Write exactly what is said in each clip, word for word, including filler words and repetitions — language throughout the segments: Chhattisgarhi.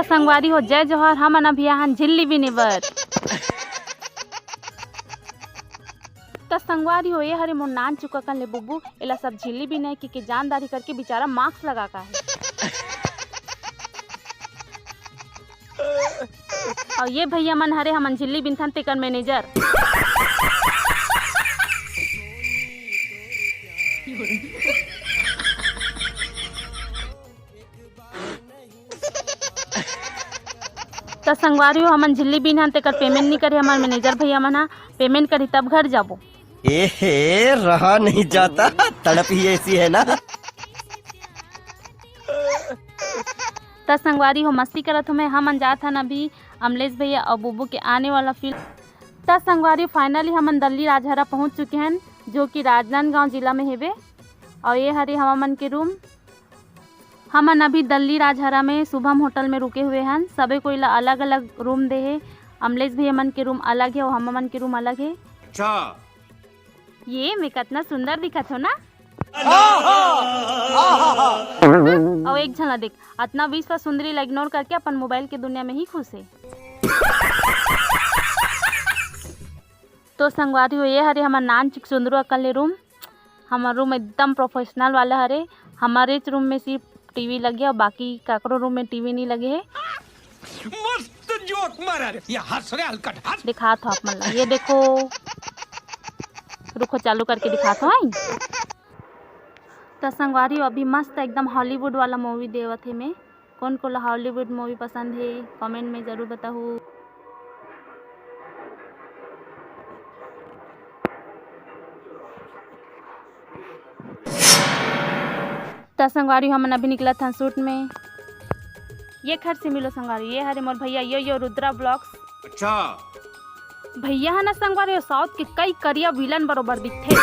संगवारी हो, जय जोहार। हमन अभी आहन झिल्ली बिने बर। त संगवारी हो, ये हरे मोर नान चुका कन ले बुब्बू, एला सब झिल्ली बिने के, के जानदारी करके बेचारा मास्क लगा का है। अउ ये भैया मन हरे हमन झिल्ली बिनथन तेकर मैनेजर। त संगवारी हो, हमन झिल्ली बिनहन तेकर पेमेंट नी करे हमर मैनेजर भैया मन ह। पेमेंट करही तब घर जाबो। ए हे, रहा नहीं जाता, तड़प ही ऐसी है ना। त संगवारी हो, मस्ती करत हो मैं, हमन जात हन अभी अमलेश भैया अउ बुब्बू के आने वाला फिल्म। त संगवारी, फाइनली हमन दल्ली राजहरा पहुंच चुके हन, जो कि राजनांदगांव जिला में हेबे। अउ ये हरे हमन के रूम। हमन अभी दल्ली राजहरा में शुभम होटल में रुके हुए हन। सबे कोई ला अलग-अलग रूम दे हे। अमलेश भैया मन के रूम अलग हे अउ हमन के रूम अलग हे। अच्छा। ये मैं कतना सुंदर दिखत हो ना? अउ एक झन ला देख, अतना विश्व सुंदरी ला इग्नोर करके अपन मोबाइल के दुनिया में ही खुश हे। तो संगवारी हो, ये हरे हमर नान चिक सुंदरू अकन ले रूम। हमर रूम एकदम प्रोफेशनल वाला हरे। हमरेच रूम में सिर्फ टीवी लगे हे अउ बाकी काकरो रूम में टीवी नहीं लगे हे। मस्त जोक मारा रे, ये हंस रे हलकट हंस। दिखात हो आप मन ला, ये देखो, रुको चालू करके दिखात हो। आई त संगवारी हो, अभी मस्त एकदम हॉलीवुड वाला मूवी देवत हे मैं। कोन कोन ला हॉलीवुड मूवी पसंद हे, कमेंट में जरूर बताहू। त संगवारी, हमन अभी निकलत हन शूट में। ये खर से मिलो संगवारी, ये हरे मोर भैया यो यो रुद्रा ब्लॉग्स। अच्छा। भैया ह ना संगवारी, साउथ के कई करिया विलन बरोबर दिखथे।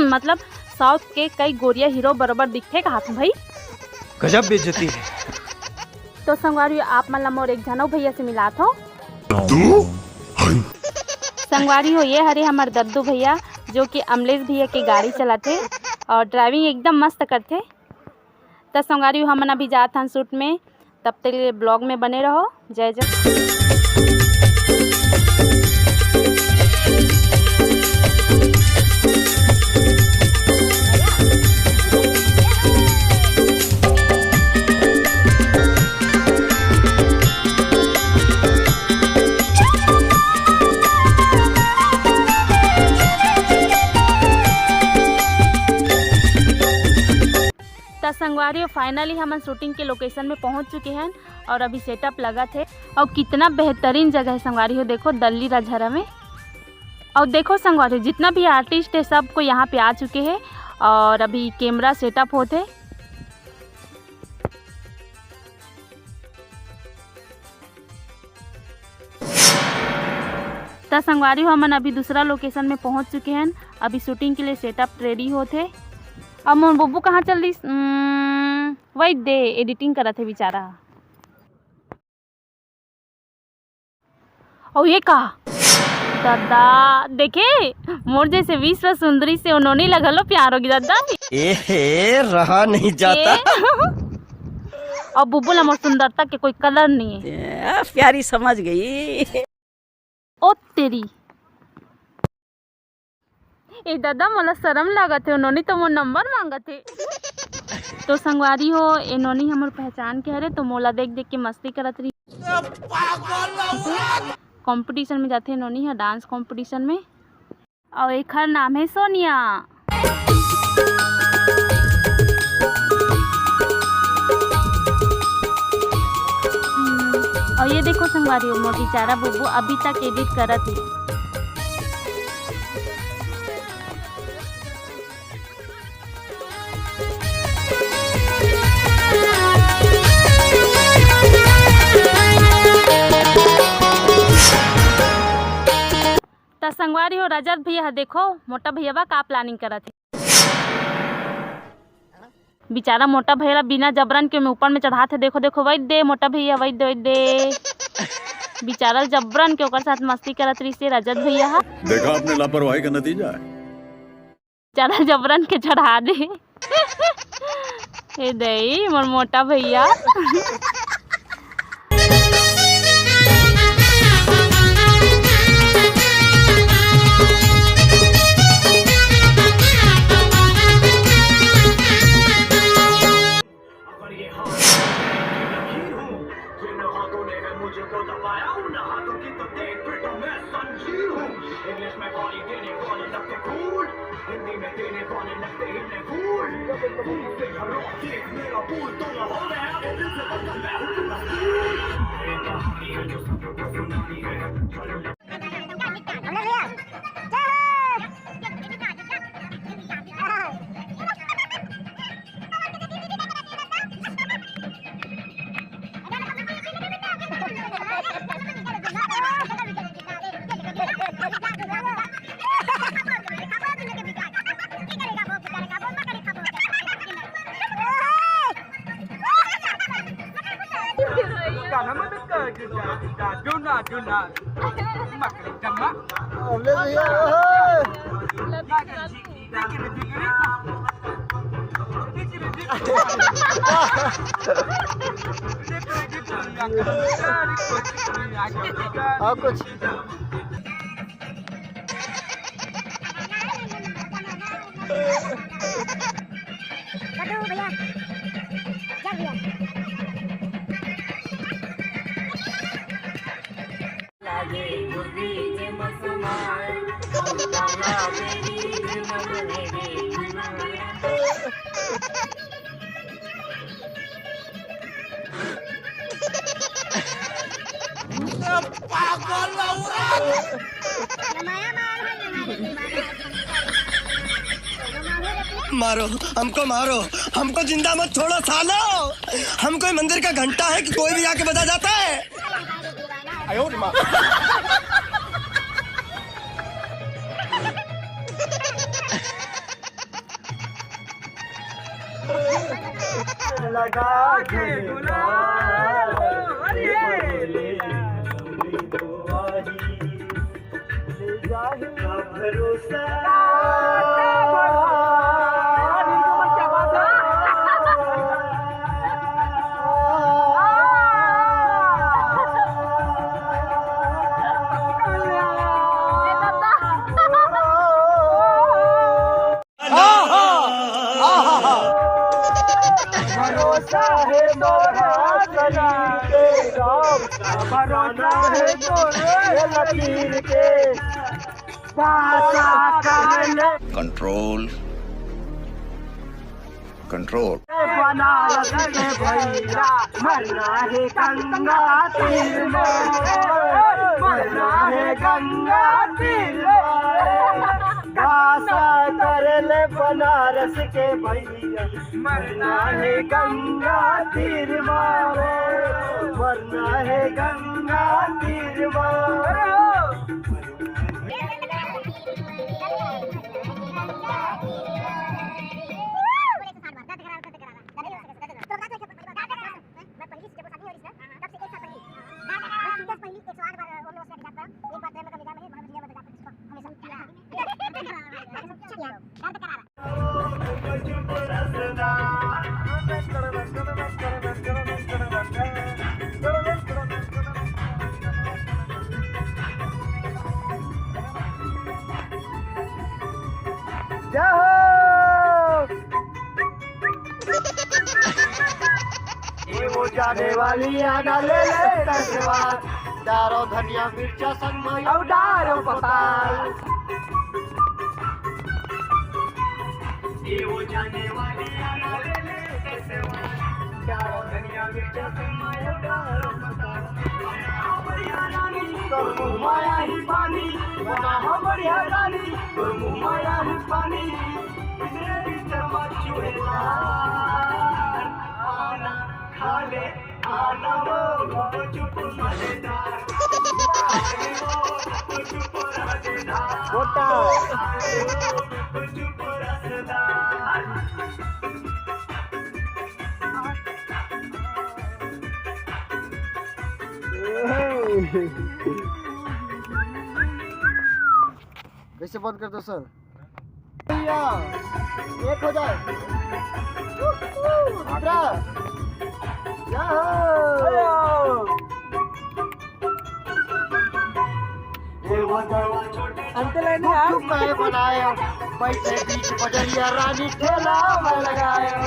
मतलब साउथ के कई गोरिया हीरो बरोबर दिखथे, कहात हूँ भाई। गजब बेइज्जती है। तो संगवारी, आप मन ला मोर एक झन अउ भैया से मिलात हो। संगवारी हो, ये हरे हमर दद्दू भैया, जो कि अमलेश भैया के गाड़ी चलाथे और ड्राइविंग एकदम मस्त करथे। त संगवारी हो, हमन अभी जात हन शूट में, तब तक के लिए ब्लॉग में बने रहो। जय जय। त संगवारी हो, फाइनली हमन शूटिंग के लोकेशन में पहुंच चुके हन और अभी सेटअप लगत हे। और कितना बेहतरीन जगह है संगवारी हो, देखो दल्ली राजहरा में। और देखो संगवारी हो, जितना भी आर्टिस्ट है सब कोई यहाँ पे आ चुके हैं और अभी कैमरा सेटअप होत हे। त संगवारी हो, हमन अभी दूसरा लोकेशन में पहुंच चुके हन। अभी शूटिंग के लिए सेटअप रेडी होत हे। अब मोर बुब्बू कहाँ चल दिस? उम्म, वही दे, एडिटिंग करत हे बेचारा। और ये का? दादा, देखे, मोर जैसे विश्व सुंदरी से उन्होंने लगलो प्यार होगी दादा। ए हे, रहा नहीं जाता। ए? और बुब्बू ला मोर सुंदरता के कोई कदर नहीं है। ए, प्यारी समझ गई। ओ तेरी। ए दादा, मोला शरम लागत हे, ओ नोनी तो मोर नंबर मांगत हे। तो संगवारी हो, ए नोनी हमर पहचान के हरे, तो मोला देख देख के मस्ती करत रही। कंपटीशन में जाथे नोनी ह, डांस कंपटीशन में। अउ एखर नाम हे सोनिया। हम्म, अउ ये देखो संगवारी हो, मोर बेचारा बुब्बू अभी तक एडिट करत हे। त संगवारी हो, रजत भैया ह देखो, मोटा भैया बा का प्लानिंग करत हे। बेचारा मोटा भैया ला बिना जबरन के में ऊपर में चढ़ात हे। देखो, देखो, वही दे मोटा भैया, वही दे, वही दे। बेचारा जबरन के ओकर साथ मस्ती करत रहिस हे रजत भैया ह। देखा आपने लापरवाही का नतीजा है। बेचारा जबरन के चढ़ा दे। ए दई, मोर मोटा भैया। अगर ये हाथ मेरी लकीर हूँ, जिन हाथों ने है मुझको दबाया, उन हाथों की तो देख बेटा मैं जंजीर हूँ। इंग्लिश में गाली देने वाले लगते कूल, हिंदी में देने वाले लगते हिलने फूल। फूल से हर रोज देख मेरा पूल, तो लाहौर है, दिल से बदल मैं हूँ पूरा फूल। ये कहानी है जो सबको सुनानी है, चलो और कुछ। कटू भैया, चल भैया। मारो, हमको मारो, हमको जिंदा मत छोड़ो सालो। हम कोई मंदिर का घंटा है कि कोई भी आके बजा जाता है? लगा के गुलाल, ले जाए का भरोसा। भरोसा है तोरा सरीर के राम, भरोसा है तोरे लकीर के। पासा कर ले। Control, control। बनारस के भैया, मरना है गंगा तीर में, मरना है गंगा तीर में। पासा कर ले बनारस के भैया, मरना है गंगा तीर मारे, मरना है गंगा तीर मारे। मैं पहली से जब शादी हो रही है, तब से एक साल पहले। मैं सीरियस पहली एक सौ आठ बार ओम नमः शिवाय का जाप करा। एक बार तो मैं कभी जाप नहीं, मैं दुनिया में जाप करा। हमेशा। दर्द करा रहा। जय हो। ये वो जाने वाली आना ले ले तेजवान, डारो धनिया मिर्चा संग में और डारो पताल। ये वो जाने वाली आना ले ले तेजवान, डारो धनिया मिर्चा संग में और डारो पताल। बढ़िया रानी, तोर मुँह माया ही पानी, बना हो बढ़िया रानी, तोर मुँह माया ही पानी। कैसे बंद कर दो सर? भैया, एक हो जाए। दूसरा। या हो। अंत लाइन है। गुपचुप मैं बनायो, बैठे बीच बजरिया रानी ठेला मैं लगायो।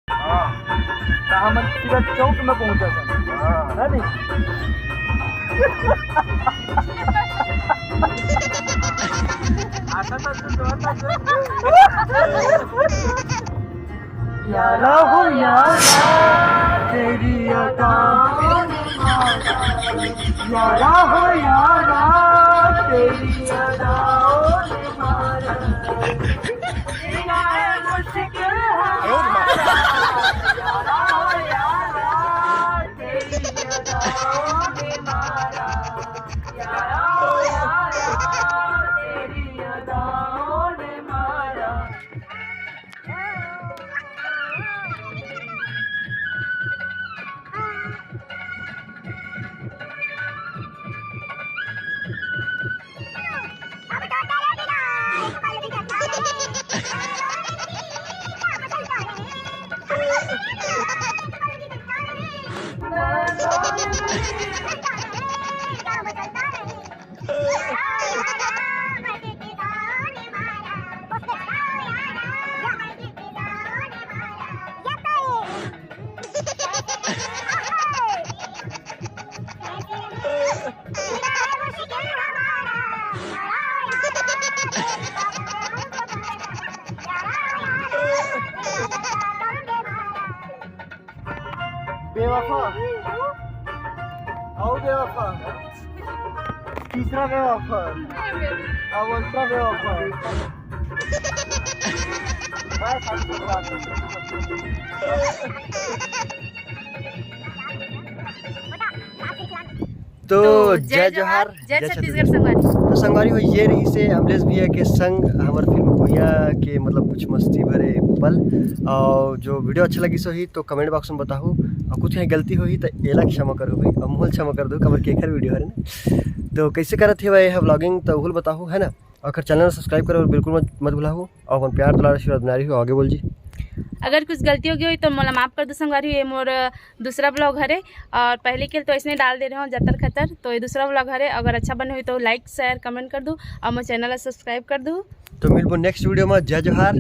हाँ। त हमन सीधा चौक में पहुंचा था। हाँ। है नी? आशा तो कुछ और था। यारा हो यारा, तेरी अदाओं ने मारा। यारा हो यारा, तेरी अदाओं ने मारा। जीना है मुश्किल हमारा। यारा हो यारा, तेरी अदाओं ने मारा। यारा हो यारा, तेरी अदाओं ने मारा। बेवफा। आओ बेवफा। तीसरा बेवफा। अब अल्ट्रा बेवफा। बस, हम तो बात नहीं। तो तो जय जय जोहार, जोहार, जय जय छत्तीसगढ़ छत्तीसगढ़। संगवारी। तो संगवारी हो, ये रहिसे अमलेश भैया के संग हमर फिल्म भुइयां के, मतलब, कुछ मस्ती भरे पल। और जो video अच्छा लगिस होही तो comment box में बताहू, और कुछ कहीं गलती होही तो एला क्षमा करहू भाई, और मोला क्षमा कर दो, काबर के एकर video हरे ना। तो कैसे करत हे भाई vlogging, तो उहू ल बताहू, है ना। और अगर channel subscribe करे बर बिल्कुल मत, मत भुलाहू, और अपन प्यार दुलार आशीर्वाद बनाए रहिहू। आगे बोल जी। अगर कुछ गलती होगे होही तो मोला माफ कर दो संगवारी, ये मोर दूसरा vlog हरे, और पहले के तो ऐसने डाल दे रहे हो जतर खतर, तो ये दूसरा vlog हरे। अगर अच्छा बने होही तो like, share, comment कर दो, और मोर channel ला subscribe कर दो। तो मिलबो next video में। जय जोहार।